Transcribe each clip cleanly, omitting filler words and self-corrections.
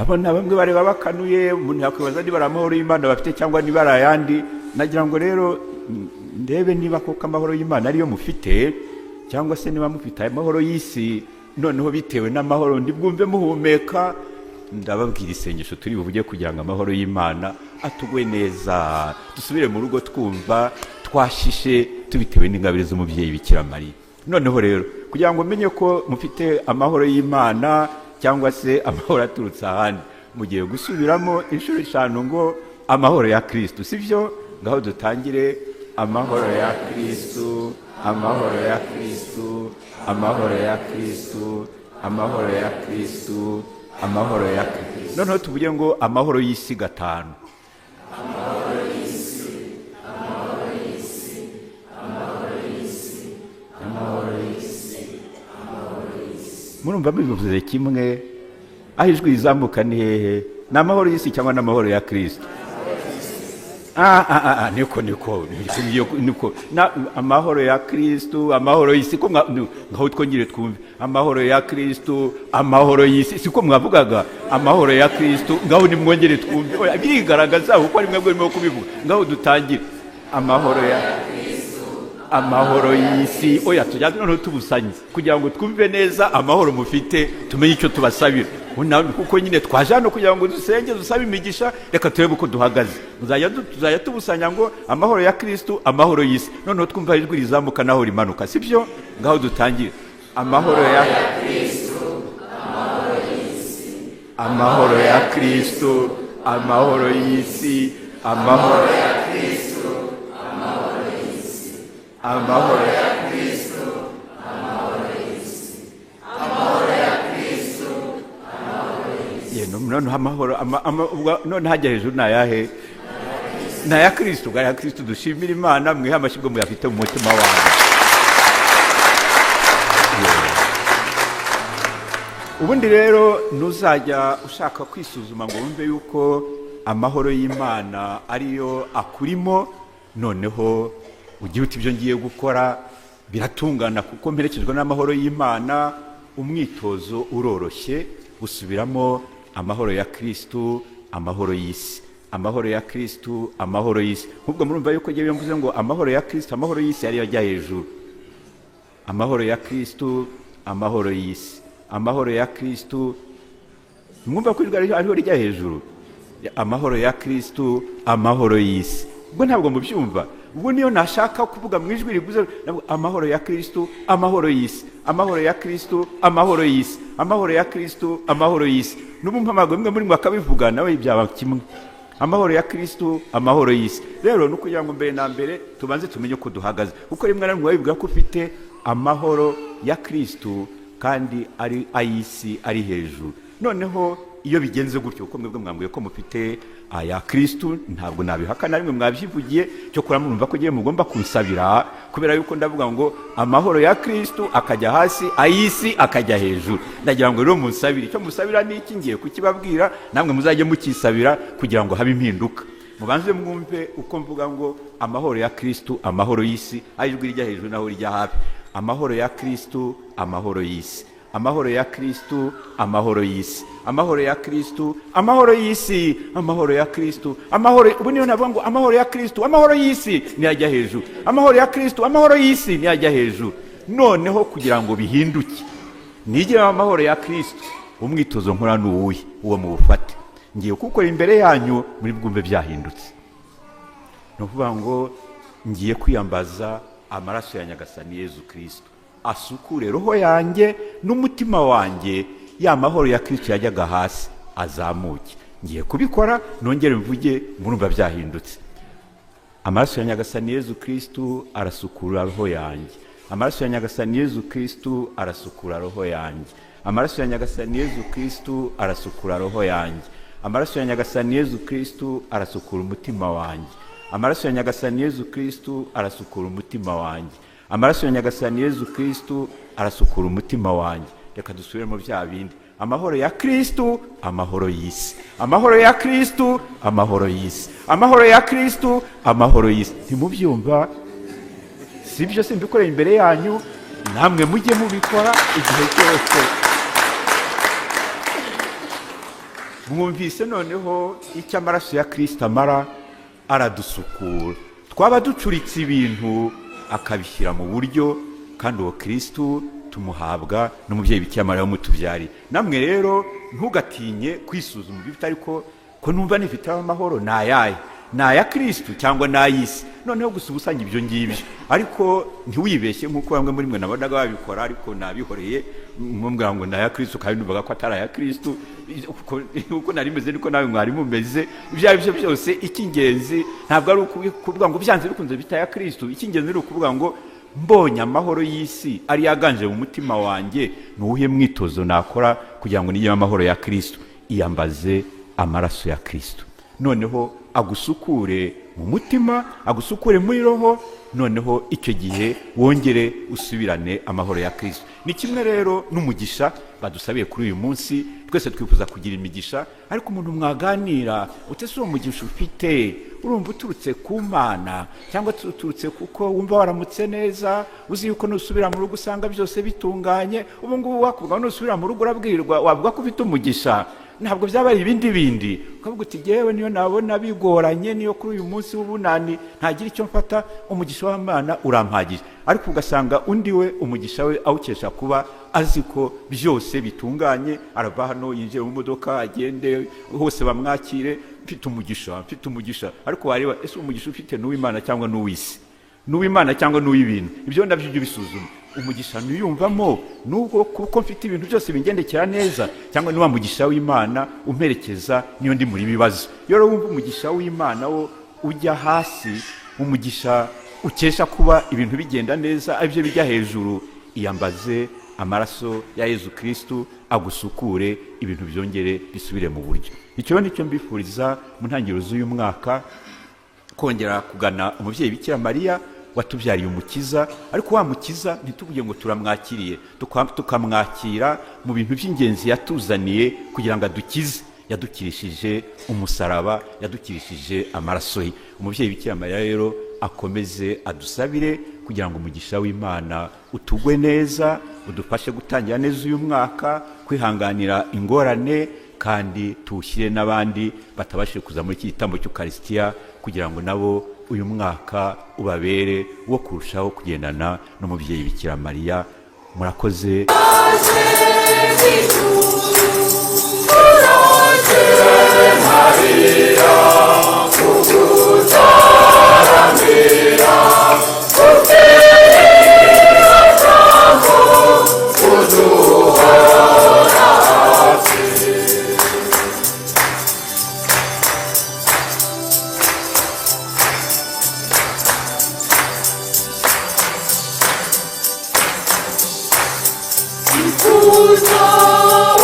Ndabona bamwe bareba bakanuye, umuntu yakwibaza niba ari amahoro y'Imana bafite cyangwa niba ari ayandi. Nagira ngo rero ndebe niba koko amahoro y'Imana ariyo mufite, cyangwa se niba mufite ayo mahoro y'isi. Noneho bitewe n'amahoro ndi bwumve muhumeka, ndababwira isengesho turi buvuge kugira ngo amahoro y'Imana atugwe neza, dusubire mu rugo twumva twashishe, tubitewe n'ingabire z'umubyeyi Bikira Mariya. Noneho rero kugira ngo menye ko mufite amahoro y'Imana cyangwa se amahoro aturutse ahandi, mugiye gusubiramo inshuro 5 ngo amahoro ya Kristu, sibyo? Ngaho dutangire. Amahoro ya Kristu, amahoro ya Kristu, amahoro ya Kristu, amahoro ya Kristu, amahoro ya Kristu. Noneho tuvuge ngo amahoro y'isi 5. Amahoro y'isi, amahoro y'isi, amahoro y'isi, amahoro y'isi, amahoro y'isi. Murumva bivuze kimwe? Aho ijwi rizamuka ni hehe? Ni amahoro y'isi cyangwa n'amahoro ya Kristo? Niko niko niko na, amahoro ya Kristo, amahoro y'isi. Ko ngaho twongere twumve amahoro ya Kristo, amahoro y'isi. Siko mwavugaga amahoro ya Kristo? Ngaho nimwongere twumve. Oya, birigaragaza kuko ari mwebwe murimo kubivuga. Ngaho dutangire. Amahoro ya Kristo, amahoro y'isi. Oya, tujya noneho tubusanye kugira ngo twumve neza amahoro mufite, tumenye icyo tubasabira. Kuko nyine twaje hano kugira ngo dusenge, dusabe imigisha. Reka turebe uko duhagaze. Tuzajya tubusanya ngo amahoro ya Kristo, amahoro y'isi. Noneho twumva ijwi rizamuka naho rimanuka, sibyo? Ngaho dutangire. Amahoro ya Kristo, amahoro y'isi, amahoro ya Kristo, amahoro y'isi, amahoro ya Kristo, amahoro y'isi, amahoro ya Kristo, amahoro y'isi, amahoro ya Kristo, amahoro y'isi. Ye, noneho amahoro ubwo none hajya hejuru ni ayahe? Ni aya Kristo, aya Kristo. Dushimire Imana, mwihe amashyi muyafite mu mutima wanyu. Ubundi rero ntuzajya ushaka kwisuzuma ngo wumve yuko amahoro y'Imana ariyo akurimo, noneho ugira uti ibyo ngiye gukora biratungana kuko mperekejwe n'amahoro y'Imana. Umwitozo uroroshye, usubiramo amahoro ya Kristu, amahoro y'isi, amahoro ya Kristu, amahoro y'isi. Nk'ubwo murumva yuko ngewe mvuze ngo amahoro ya Kristu, amahoro y'isi, ariyo ajya hejuru. Amahoro ya Kristu, amahoro y'isi, amahoro ya Kristu. Mwumva ko ijwi ariho rijya hejuru. Amahoro ya Kristu, amahoro y'isi. Ubwo ntabwo mubyumva? Ubwo niyo nashaka kuvuga mu ijwi riguze, navuga amahoro ya Kristu, amahoro y'isi, amahoro ya Kristu, amahoro y'isi, amahoro ya Kristu, amahoro y'isi. N'ubu mpamagaye umwe muri mwe akabivuga, nawe byaba kimwe. Amahoro ya Kristu, amahoro y'isi. Rero ni ukugira ngo mbere na mbere tubanze tumenye uko duhagaze, kuko rimwe na rimwe wibwira ko ufite amahoro ya Kristu kandi ari ay'isi ari hejuru. Noneho iyo bigenze gutyo, kuko mwebwe mwambwiye ko mufite aya Kristu, ntabwo nabihakana rimwe mwabyivugiye. Cyokora murumva ko ngiye mugomba kunsabira, kubera yuko ndavuga ngo amahoro ya Kristu akajya hasi, ay'isi akajya hejuru. Ndagira ngo rero munsabire. Icyo musabira ni iki? Ngiye kukibabwira, namwe muzajye mukisabira kugira ngo habe impinduka. Mubanze mwumve uko mvuga ngo amahoro ya Kristu, amahoro y'isi, aho ijwi rijya hejuru naho rijya hafi. Amahoro ya Kristu, amahoro y'isi, amahoro ya Kristu, amahoro y'isi, amahoro ya Kristu, amahoro y'isi, amahoro ya Kristu, amahoro. Ubu niyo navuga ngo amahoro ya Kristu, amahoro y'isi, niyajya hejuru. Amahoro ya Kristu, amahoro y'isi, niyajya hejuru. Noneho kugira ngo bihinduke, nigire amahoro ya Kristu, umwitozo nkora ni uwuhe? Uwo muwufate, ngiye kuwukora imbere yanyu, muri bwumve byahindutse. Ni ukuvuga ngo ngiye kwiyambaza amaraso ya Nyagasani Yezu Kristu asukure roho yanjye n'umutima wanjye, ya mahoro ya Kristu yajyaga hasi azamuke. Ngiye kubikora, nongere mvuge, murumva byahindutse. Amaraso ya Nyagasani Yezu Kristu arasukura roho yanjye. Amaraso ya Nyagasani Yezu Kristu arasukura roho yanjye. Amaraso ya Nyagasani Yezu Kristu arasukura roho yanjye. Amaraso ya Nyagasani Yezu Kristu arasukura umutima wanjye. Amaraso ya Nyagasani Yezu Kristu arasukura umutima wanjye. Amaraso ya Nyagasani Yezu Kristu arasukura umutima wanjye. Reka dusubiremo bya bindi. Amahoro ya Kristu, amahoro y'isi, amahoro ya Kristu, amahoro y'isi, amahoro ya Kristu, amahoro y'isi. Ntimubyumva? Si byo? Simbikoreye imbere yanyu, namwe mujye mubikora igihe cyose. Mwumvise noneho icyo amaraso ya Kirisito amara: aradusukura. Twaba ducuritse ibintu, akabishyira mu buryo. Kandi uwo Kirisito tumuhabwa n'umubyeyi Bikira Mariya wamutubyariye. Namwe rero ntugatinye kwisuzuma ibyo ufite. Ariko ko numva nifiteho amahoro, ni ayahe? Ni aya Kirisitu cyangwa ni ay'isi? Noneho gusa ubusanya ibyo ngibyo, ariko ntiwibeshye nk'uko bamwe muri mwe nabonaga babikora, ariko nabihoreye, mubwira ngo ni aya Kirisitu kandi numvaga ko atari aya Kirisitu. Uko nari meze niko nawe mwari mumeze. Ibyo ari byo byose, icy'ingenzi ntabwo ari ukuvuga ngo byanze bikunze bita aya Kirisitu. Icy'ingenzi ni ukuvuga ngo mbonye amahoro y'isi ari yaganje mu mutima wanjye, ni uwuhe mwitozo nakora kugira ngo nigire amahoro ya Kirisitu? Iyambaze amaraso ya Kirisitu, noneho agusukure mu mutima, agusukure muri roho. Noneho icyo gihe wongere usubirane amahoro ya Kirisitu. Ni kimwe rero n'umugisha badusabiye kuri uyu munsi. Twese twifuza kugira imigisha, ariko umuntu mwaganira utese uwo mugisha ufite, urumva uturutse ku Mana cyangwa uturutse kuko wumva waramutse neza, uzi yuko nusubira mu rugo usanga byose bitunganye? Ubu ngubu wakuvuga nusubira mu rugo urabwirwa, wavuga ko ufite umugisha? Ntabwo byaba ari ibindi bindi, ukavuga uti yewe, niyo nabona bigoranye, niyo kuri uyu munsi w'ubunani ntagira icyo mfata, umugisha w'Imana urampagije. Ariko ugasanga undi we umugisha we awukesha kuba azi ko byose bitunganye, arava hano yinjire mu modoka, agende hose bamwakire, mfite umugisha, mfite umugisha. Ariko wareba, ese umugisha ufite n'uw'Imana cyangwa n'uw'isi, n'uw'Imana cyangwa n'uw'ibintu? Ibyo nabyo ujye ubisuzuma. Umugisha niyumvamo nubwo kuko mfite ibintu byose bingendekera neza, cyangwa ni wa mugisha w'Imana umperekeza niyo ndi muri bibazo? Iyo rero wumva umugisha w'Imana wo ujya hasi, umugisha ukesha kuba ibintu bigenda neza aribyo bijya hejuru, iyambaze amaraso ya Yezu Kirisitu agusukure, ibintu byongere bisubire mu buryo. Icyo ni cyo mbifuriza mu ntangiriro z'uyu mwaka, kongera kugana umubyeyi Bikira Mariya watubyariye umukiza. Ariko wa mukiza ntituvuge ngo turamwakiriye, tukamwakira mu bintu by'ingenzi yatuzaniye kugira ngo adukize. Yadukirishije umusaraba, yadukirishije amaraso ye. Umubyeyi Bikira Mariya rero akomeze adusabire kugira ngo umugisha w'Imana utugwe neza, udufashe gutangira neza uyu mwaka, kwihanganira ingorane, kandi tuwushyire n'abandi batabashije kuza muri iki gitambo cy'Ukarisitiya, kugira ngo nabo uyu mwaka ubabere wo kurushaho kugendana n'umubyeyi Bikira Mariya. Murakoze. Ikuzo.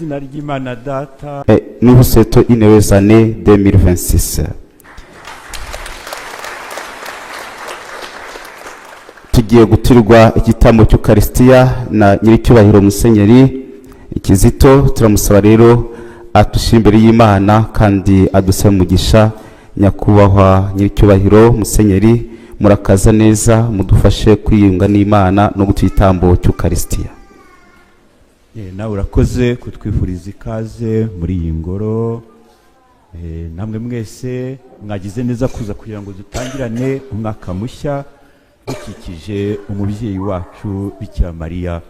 Izina ry'Imana Data. Et nous vous souhaitons une heureuse année 2026. Tugiye guturirwa igitambo cy'Ukarisitiya na Nyiricyubahiro Musenyeri Kizito. Turamusaba rero adushyire imbere y'Imana kandi adusabe umugisha. Nyakubahwa Nyiricyubahiro Musenyeri, murakaza neza, mudufashe kwiyunga n'Imana no gutura igitambo cy'Ukarisitiya. Nawe urakoze kutwifuriza ikaze muri iyi ngoro. Namwe mwese mwagize neza kuza kugira ngo dutangirane umwaka mushya dukikije umubyeyi wacu Bikira Mariya.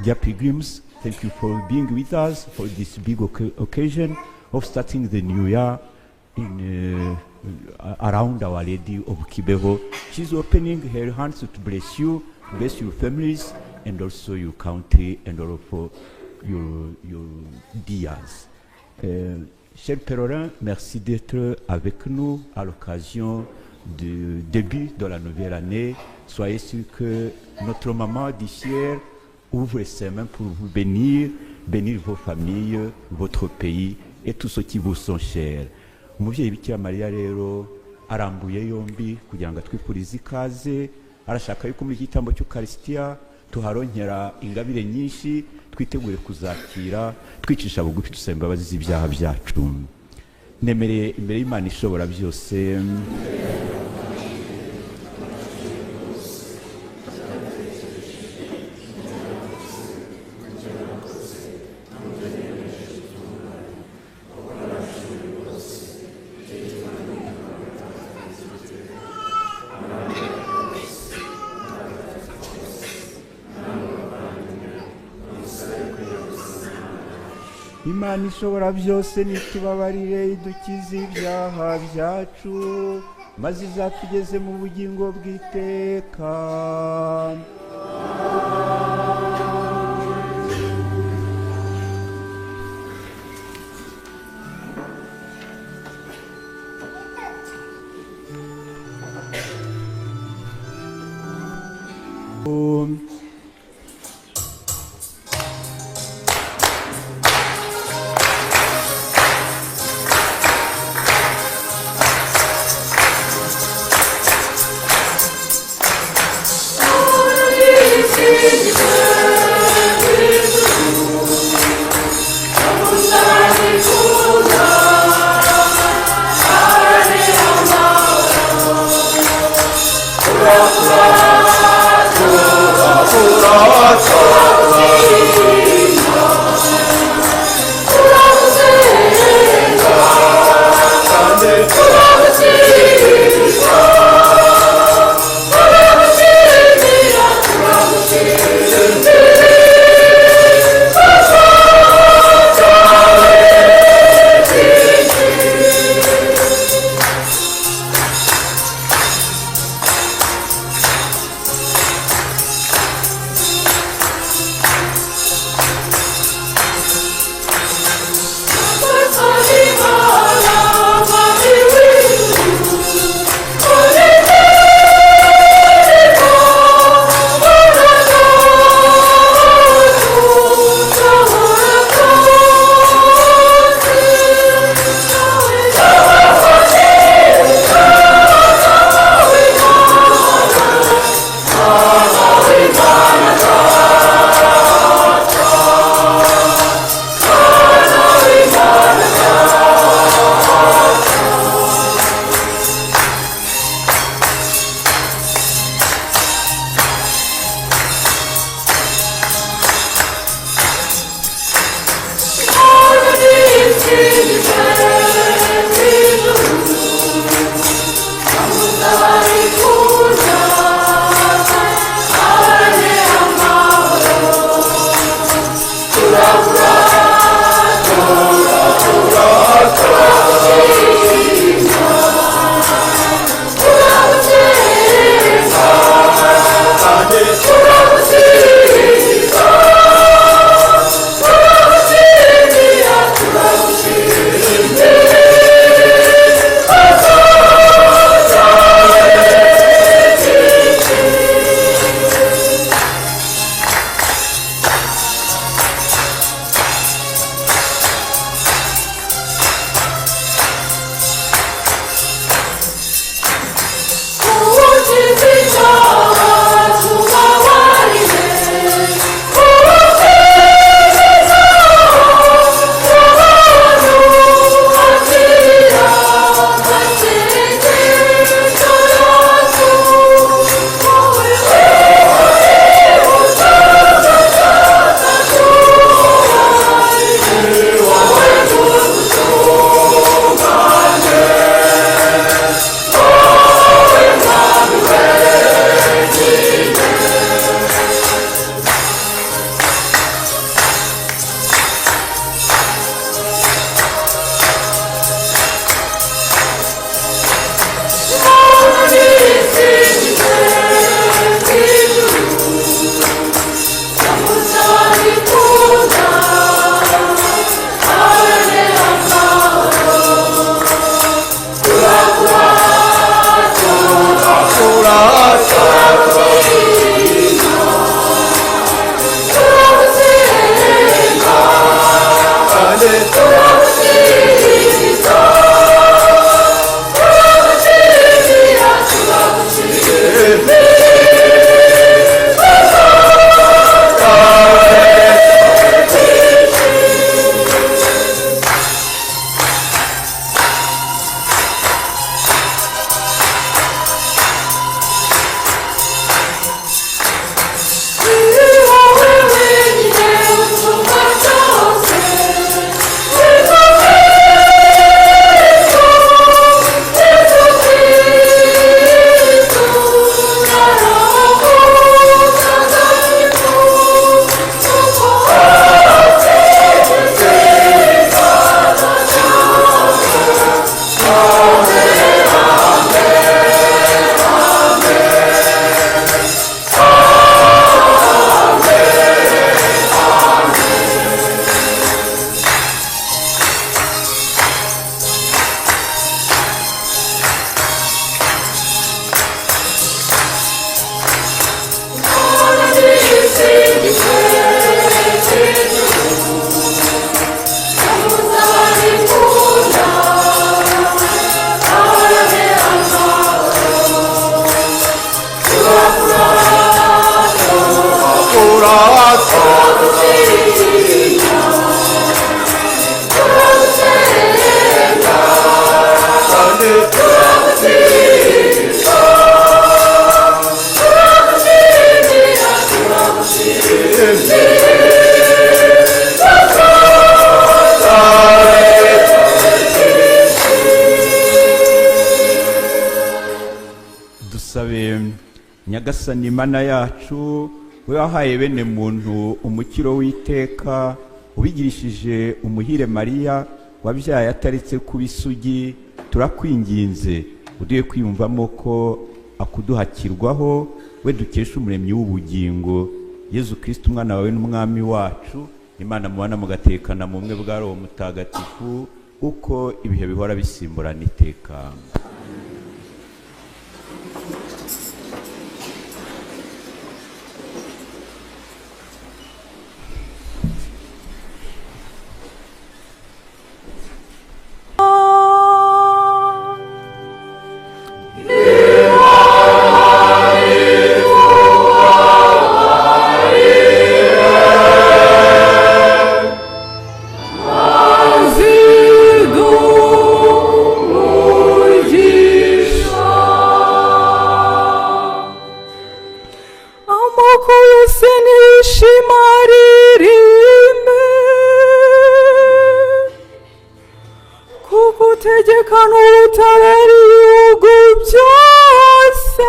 Dear pilgrims, thank you for being with us for this big occasion of starting the new year in around Our Lady of Kibeho. She's opening her hands to bless you, bless your families, and also your country and all of your dears. Chers pèlerins, merci d'être avec nous à l'occasion du début de la nouvelle année. Soyez sûrs que notre maman du ciel ouvre ses mains pour vous bénir, bénir vos familles, votre pays et tous ceux qui vous sont chers. Umubyeyi Bikira Mariya rero arambuye yombi kugira ngo atwifurize ikaze. Arashaka yuko muri iki gitambo cy'Ukarisitiya tuharonkera ingabire nyinshi, twitegure kuzakira twicisha bugufi, dusaba imbabazi z'ibyaha byacu. Nemereye imbere y'Imana ishobora byose Imana ishobora byose nitubabarire, idukize ibyaha byacu, maze izatugeze mu bugingo bw'iteka. Nyagasani Mana yacu, we wahaye bene muntu umukiro w'iteka, ubigirishije umuhire Mariya wabyaye ataretse kuba isugi, turakwinginze uduhe kwiyumvamo ko akuduhakirwaho, we dukesha umuremyi w'ubugingo Yezu Kristo umwana wawe n'umwami wacu. Imana mubana mugatekana mu bumwe bwa Roho Mutagatifu, uko ibihe bihora bisimburana iteka. Amoko yose nishima aririmbe, kuko utegeka n'ubutabera ibihugu byose,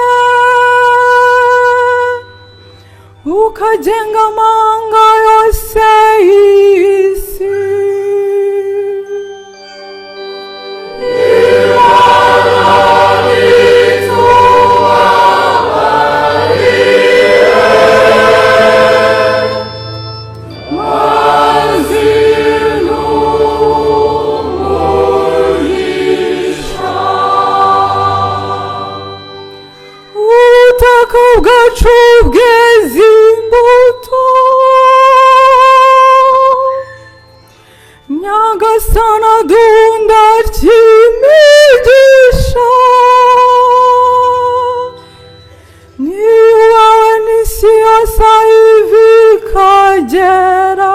ukagenga amahanga yose y'isi. Ubutaka bwacu bweze imbuto, Nyagasani adunda imigisha, ni uwawe n'isi yose aho iva ikagera.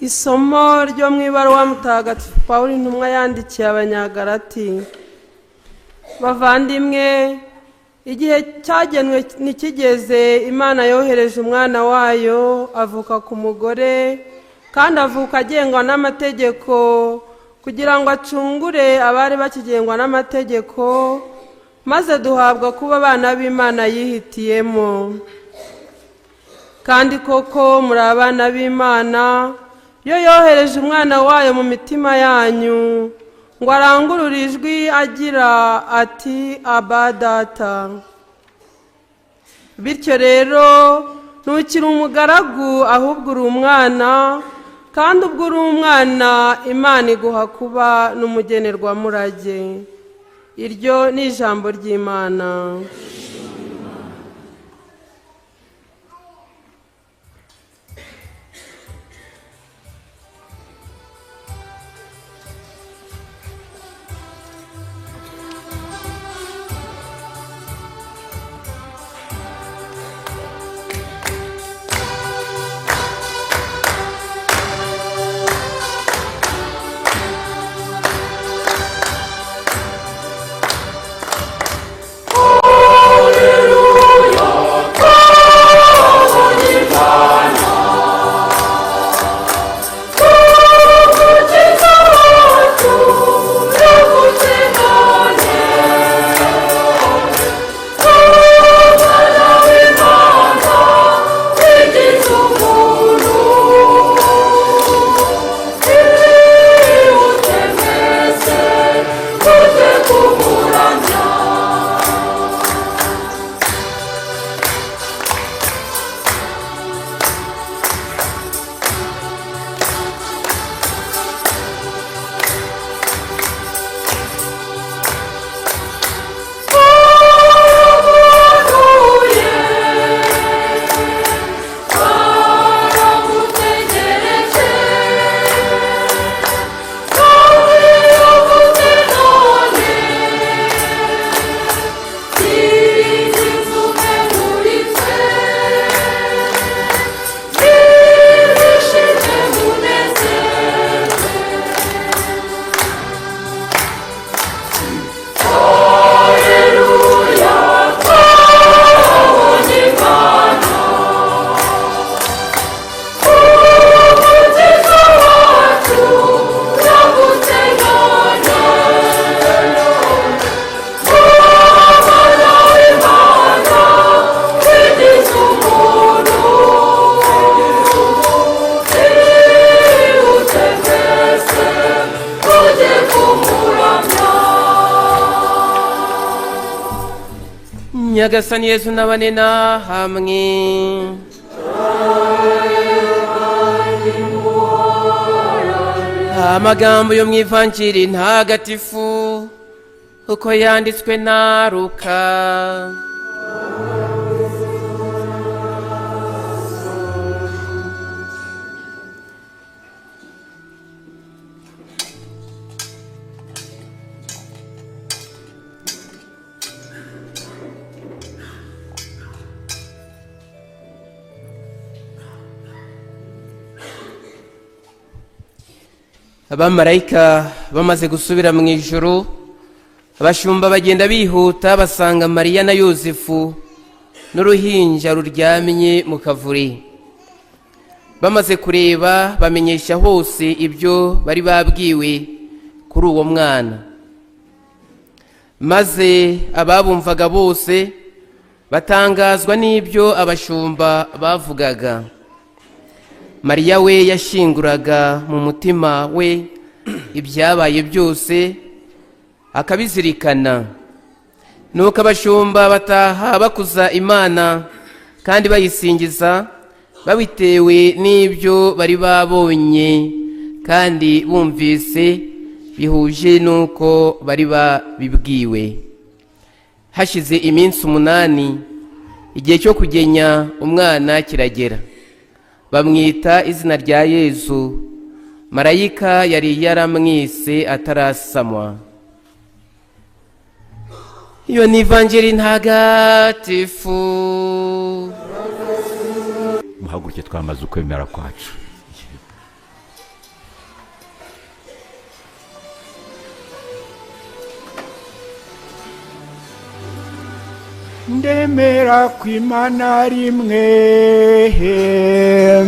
Isomo ryo mu ibaruwa Mutagatifu Pawulo intumwa yandikiye Abanyagalati. Bavandimwe, igihe cyagenwe ntikigeze, Imana yohereje umwana wayo avuka ku mugore, kandi avuka agengwa n'amategeko, kugira ngo acungure abari bakigengwa n'amategeko, maze duhabwa kuba abana b'Imana yihitiyemo. Kandi koko muri abana b'Imana, yo yohereje umwana wayo mu mitima yanyu, ngo arangurure ijwi agira ati Aba Data. Bityo rero ntukiri umugaragu, ahubwo uri umwana, kandi ubwo uri umwana Imana iguha kuba n'umugenerwamurage. Iryo ni ijambo ry'Imana. Oh! Nyagasani Yezu nabane na hamwe. Amagambo yo mu Ivanjiri ntagatifu uko yanditswe na Luka. Abamarayika bamaze gusubira mu ijuru, abashumba bagenda bihuta basanga Mariya na Yosefu n'uruhinja ruryamye mu kavure. Bamaze kureba bamenyesha hose ibyo bari babwiwe kuri uwo mwana. Maze ababumvaga bose batangazwa n'ibyo abashumba bavugaga. Mariya we yashinguraga mu mutima we ibyabaye byose akabizirikana. Nuko abashumba bataha bakuza Imana kandi bayisingiza, babitewe n'ibyo bari babonye kandi bumvise bihuje n'uko bari babibwiwe. Hashize iminsi 8, igihe cyo kugenya umwana kiragera, bamwita izina rya Yezu. Marayika yari yaramwise atarasamwa. Iyo ni Ivanjiri ntagatifu. Muhaguruke twamaze ukwemera kwacu. Ndemera kw'Imana rimwe, Yeah.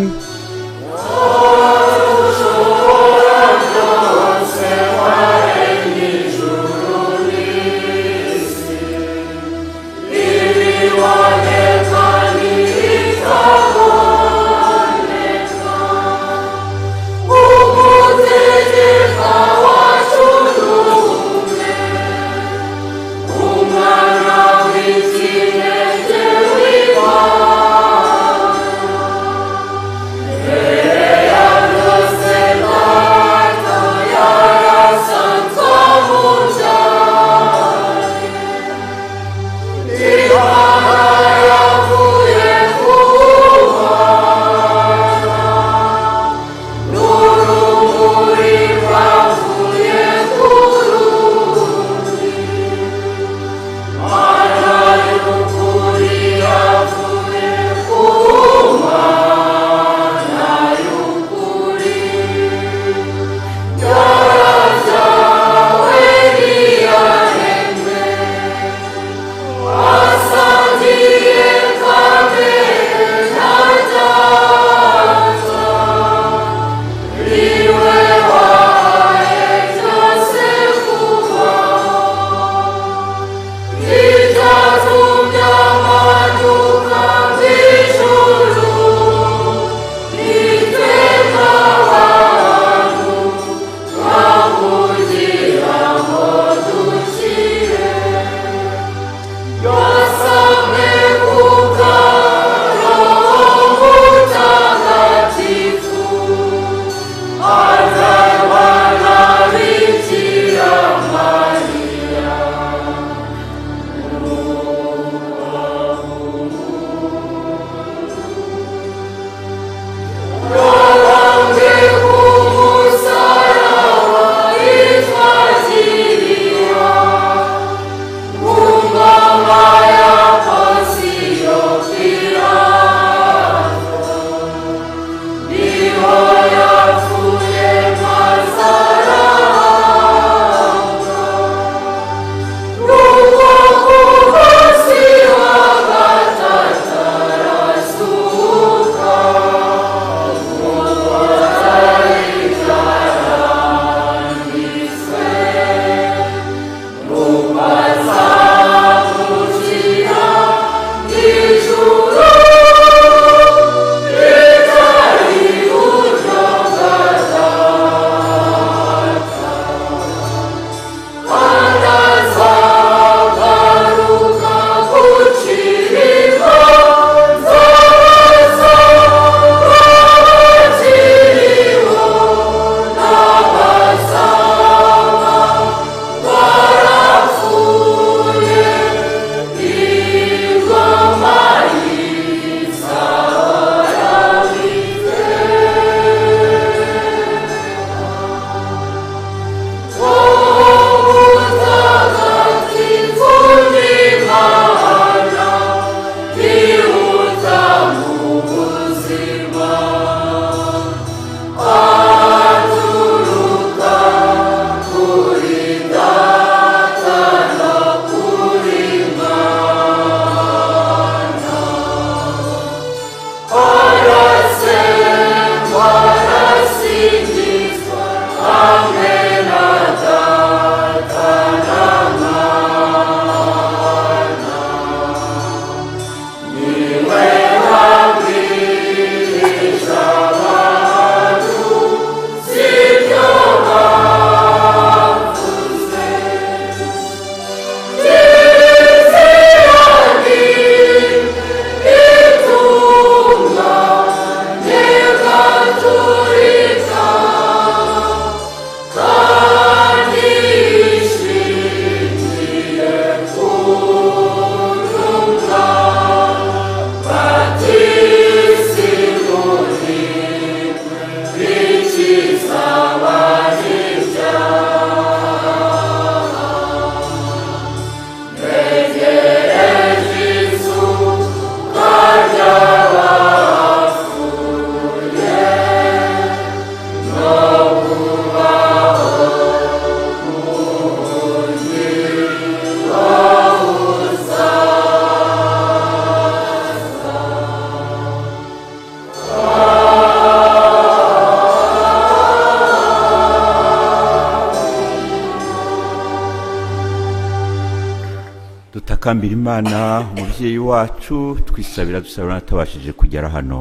Dutakambira Imana umubyeyi wacu, twisabira dusabira n'abatabashije kugera hano.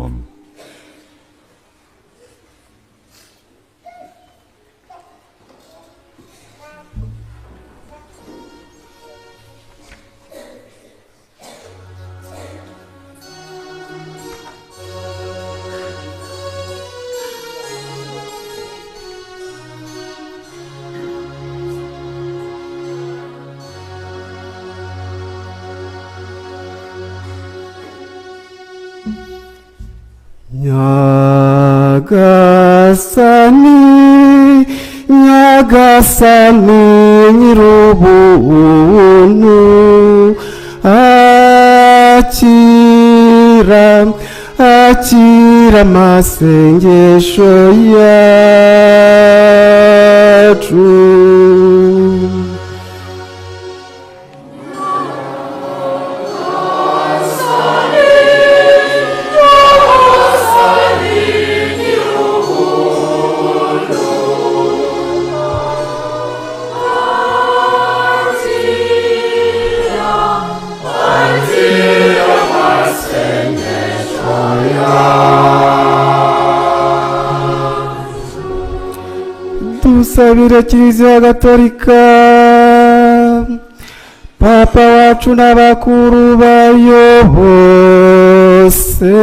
Nyagasani, Nyagasani nyir'ubuntu, akira, akira amasengesho yacu. Dusabire Kiliziya Gatolika, Papa wacu n'abakuru bayo bose,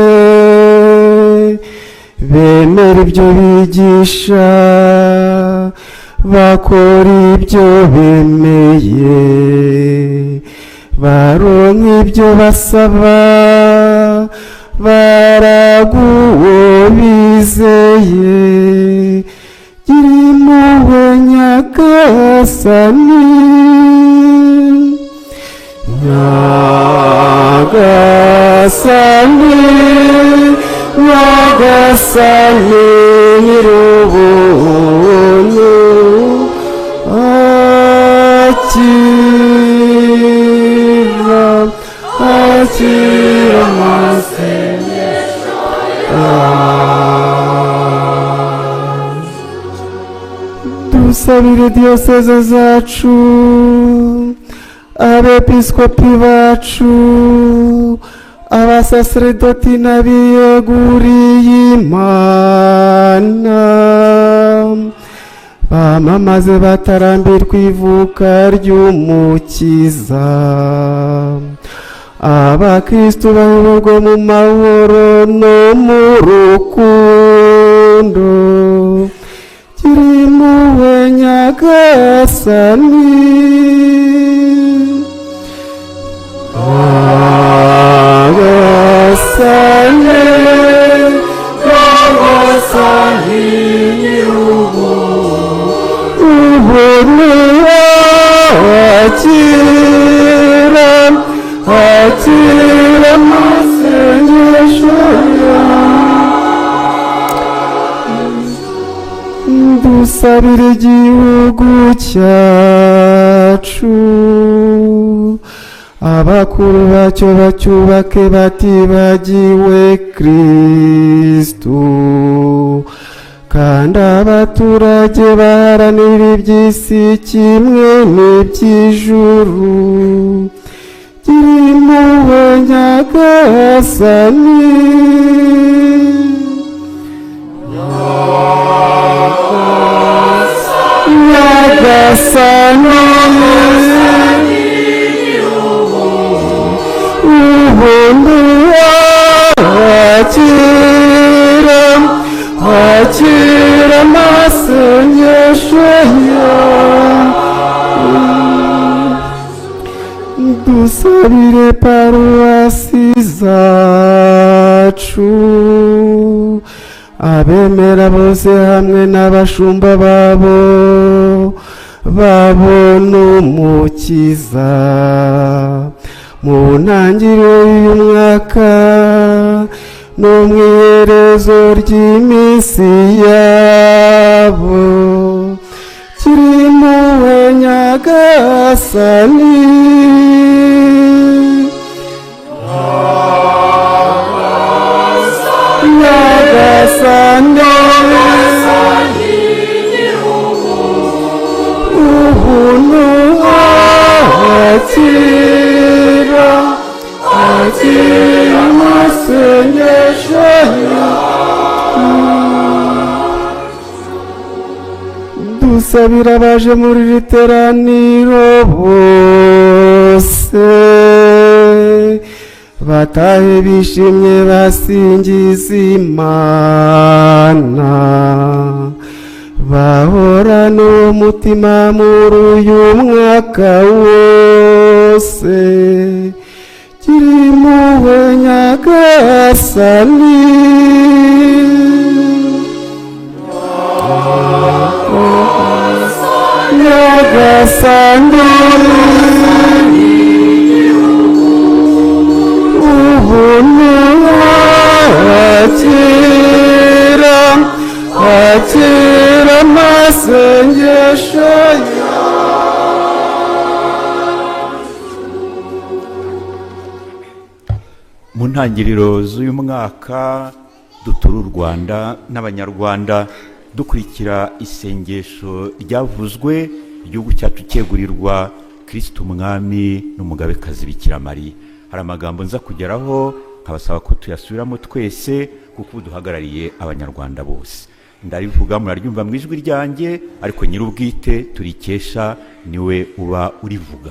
bemera ibyo bigisha, bakora ibyo bemeye, baronka ibyo basaba, baraguwo bizeye. Gira Nyagasani, Nyagasani, Nyagasani nyir'ubuntu, akira, akira amasengesho. Dusabire diyoseze zacu, abepiskopi bacu, abasaseredoti n'abiyeguriye Imana, bamamaze batarambirwa ivuka ry'Umukiza, abakristu bayoborwe mu mahoro no mu rukundo. Gira Nyagasani, Nyagasani, Nyagasani nyir'ubuntu, akira, akira amasengesho Dusabire igihugu cyacu, abakuru bacyo bacyubake batibagiwe Kristu, kandi abaturage baharanira iby'isi kimwe n'iby'ijuru. Gira impuhwe Nyagasani, Nyagasani, ubuntu akira, akira amasengesho Dusabire paruwasi zacu, abemera bose hamwe n'abashumba babo babona Umukiza. Mu ntangiriro y'uyu mwaka no mu iherezo ry'iminsi yabo, gira impuhwe Nyagasani, Nyagasani, ubuntu akira, Dusabira abaje muri iri teraniro bose, batahe bishimye basingiza Imana, bahorana umutima muri uyu mwaka wose. Gira impuhwe Nyagasani. Nyagasani, ubuntu akira, akira amasengesho. Mu ntangiriro z'uyu mwaka dutura u Rwanda n'Abanyarwanda, dukurikira isengesho ryavuzwe igihugu cyacu cyegurirwa Kristo Umwami n'Umugabekazi Bikira Mariya. Hari amagambo nza kugeraho nkabasaba ko tuyasubiramo twese, kuko ubu duhagarariye Abanyarwanda bose. Ndarivuga muraryumva mu ijwi ryanjye, ariko nyir'ubwite turikesha niwe uba urivuga.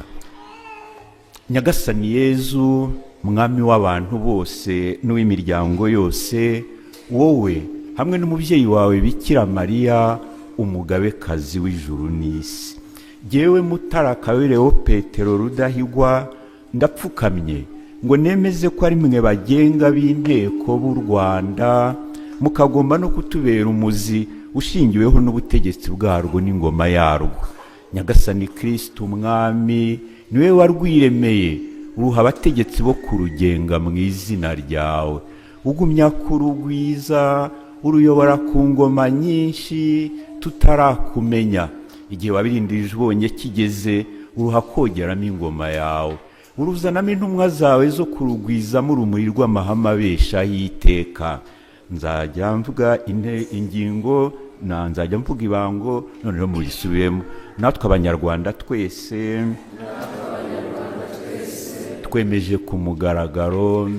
Nyagasani Yezu, Mwami w'abantu bose n'uw'imiryango yose, wowe hamwe n'umubyeyi wawe Bikira Mariya, umugabekazi w'ijuru n'isi, jyewe Mutara Kabereho Petero Rudahigwa ndapfukamye ngo nemeze ko ari mwe bagenga b'inteko b'u Rwanda, mukagomba no kutubera umuzi ushingiweho n'ubutegetsi bwarwo n'ingoma yarwo. Nyagasani Kristo Umwami, niwe warwiremeye, uruha abategetsi bo kurugenga mu izina ryawe, ugumya kurugwiza, uruyobora ku ngoma nyinshi tutarakumenya. Igihe wabirindirije ubonye kigeze, uruha kogeramo ingoma yawe, uruzanamo intumwa zawe zo kurugwizamo urumuri rw'amahame abeshaho iteka. Nzajya mvuga ingingo na nzajya mvuga ibango, noneho murisubiremo. Natwe Abanyarwanda twese twemeje ku mugaragaro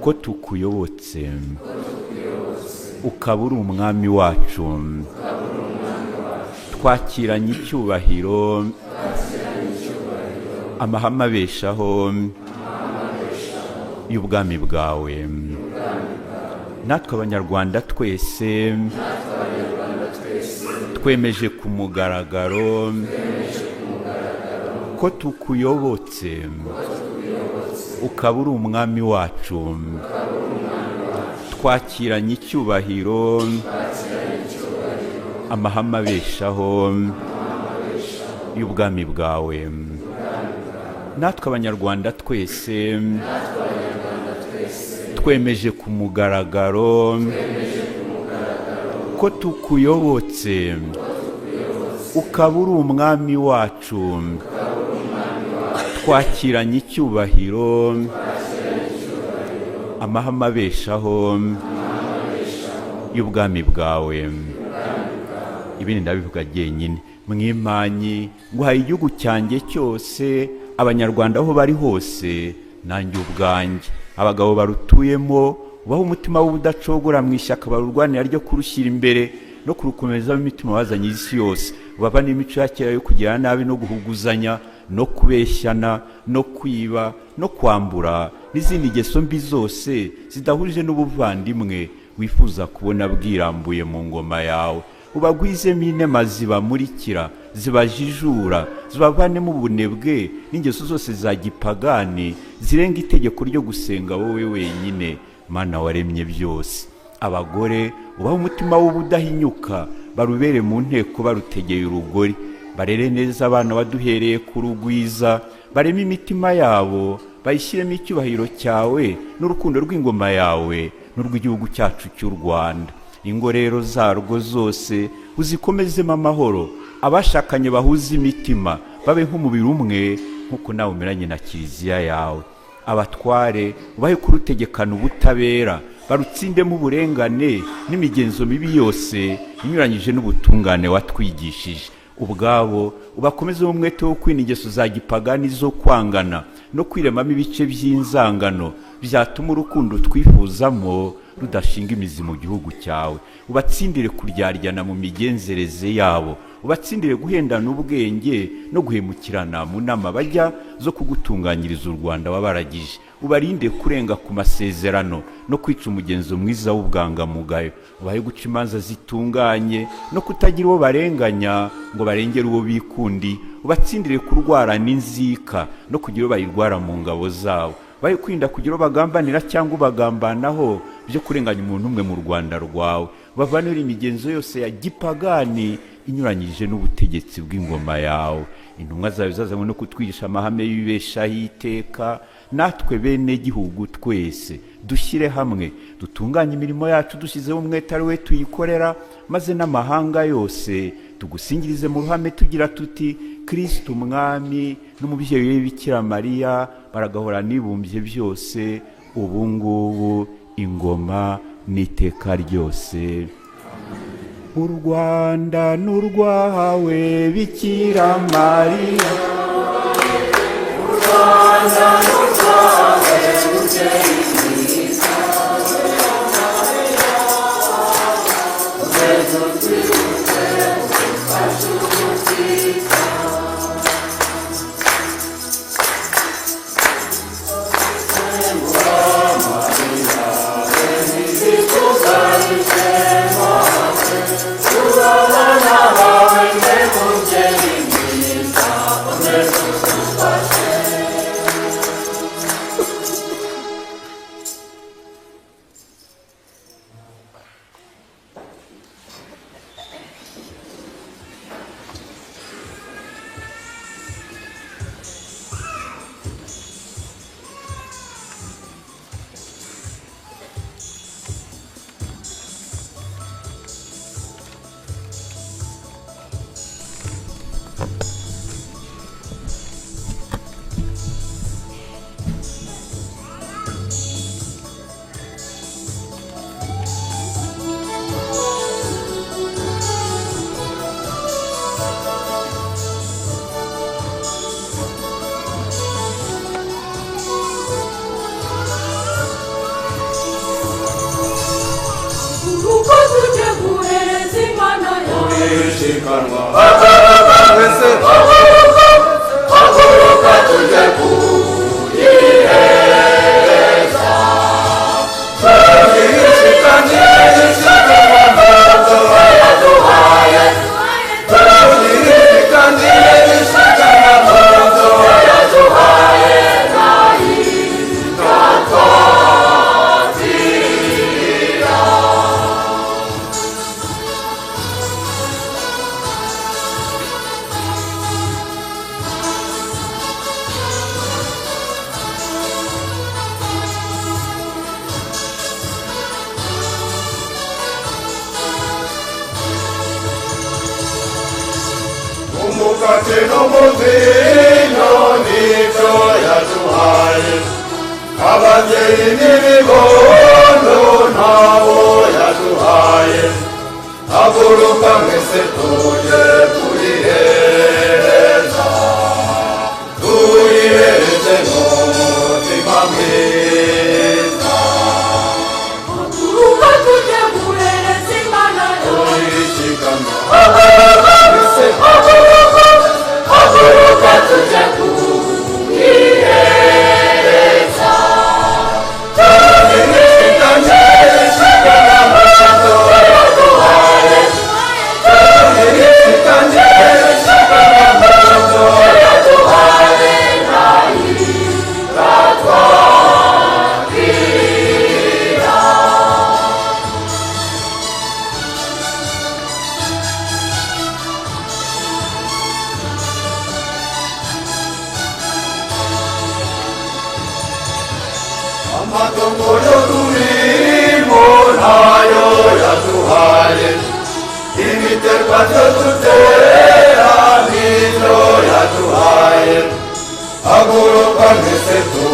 ko tukuyobotse, ukaba uri umwami wacu. Twakiranye icyubahiro amahame abeshaho y'ubwami bwawe. Natwe Abanyarwanda twese twemeje ku mugaragaro ko tukuyobotse, ukaba uri umwami wacu. Twakiranye icyubahiro amahame abeshaho y'ubwami bwawe. Natwe Abanyarwanda twese twemeje ku mugaragaro ko tukuyobotse, ukaba uri umwami wacu. Twakiranye icyubahiro amahame abeshaho y'ubwami bwawe. Ibindi ndabivuga jyenyine. Mwimanyi nguhaye igihugu cyanjye cyose, Abanyarwanda aho bari hose, nanjye ubwanjye. Abagabo barutuyemo ubaho umutima w'ubudacogora mu ishyaka barurwanira ryo kurushyira imbere no kurukomezamo imitima wazanye isi yose. Ubava n'imico ya kera yo kugira nabi no guhuguzanya no kubeshyana no kwiba no kwambura n'izindi ngeso mbi zose zidahuje n'ubuvandimwe wifuza kubona bwirambuye mu ngoma yawe. Ubagwizemo inema zibamurikira, zibajijura, zibavanemo ubunebwe n'ingeso zose za gipagani zirenga itegeko ryo gusenga wowe wenyine Mana waremye byose. Abagore ubahe umutima w'ubudahinyuka, barubere mu nteko barutegeye urugori, barere neza abana waduhereye kurugwiza, bareme imitima yabo bayishyiremo icyubahiro cyawe n'urukundo rw'ingoma yawe n'urw'igihugu cyacu cy'u Rwanda. Ingo rero zarwo zose uzikomezemo amahoro, abashakanye bahuze imitima babe nk'umubiri umwe nk'uko nawe umeranye na kiliziya yawe. Abatware ubahe kurutegekana ubutabera, barutsindemo uburengane n'imigenzo mibi yose inyuranyije n'ubutungane watwigishije. Ubwabo ubakomeze umwete wo kwina ingeso za gipagani zo kwangana no kwiremamo ibice by'inzangano byatuma urukundo twifuzamo rudashinga imizi mu gihugu cyawe. Ubatsindire kuryaryana mu migenzereze yabo, ubatsindire guhendana ubwenge no guhemukirana mu nama bajya zo kugutunganyiriza u Rwanda wabaragije. Ubarinde kurenga ku masezerano no kwica umugenzo mwiza w'ubwangamugayo. Ubahe guca imanza zitunganye no kutagira uwo barenganya ngo barengere uwo bikundi. Ubatsindire kurwara n'inzika no kugira uwo bayirwara mu ngabo zabo. Bahe kwirinda kugira uwo bagambanira cyangwa ubagambanaho byo kurenganya umuntu umwe mu Rwanda rwawe. Bavanure imigenzo yose ya gipagani inyuranyije n'ubutegetsi bw'ingoma yawe. Intumwa zawe zazanywe no kutwigisha amahame y'ibibeshaho iteka, natwe bene gihugu twese dushyire hamwe, dutunganye imirimo yacu dushyizeho umwete ari we tuyikorera, maze n'amahanga yose tugusingirize mu ruhame tugira tuti: Kristo Umwami n'umubyeyi we Bikira Mariya baragahora nibumbye byose, ubu ngubu ingoma n'iteka ryose. U Rwanda n'urwawe Bikira Mariya, U Rwanda n'urwawe mubyeyi mwiza, komeza utwibutse udufashe ubutitsa. Uko tujye guhereza Imana yawe. Haguruka tujye kuyihereza, yaduhaye, yaduhaye nayitatira. Umukate n'umuvinyo nibyo yaduhaye, ababyeyi n'ibibondo ntabo yaduhaye. Haguruka mwese tujye kuyihereza, tuyihereze n'umutima mwiza. Uko tujye guhereza Imana yawe. Tuyishikamye. Haguruka tujye kuyihereza, yaduhaye nayitatira. Amatongo yo turimo ntayo yaduhaye, ibiterwa byo dutera nibyo yaduhaye. Haguruka mwese tu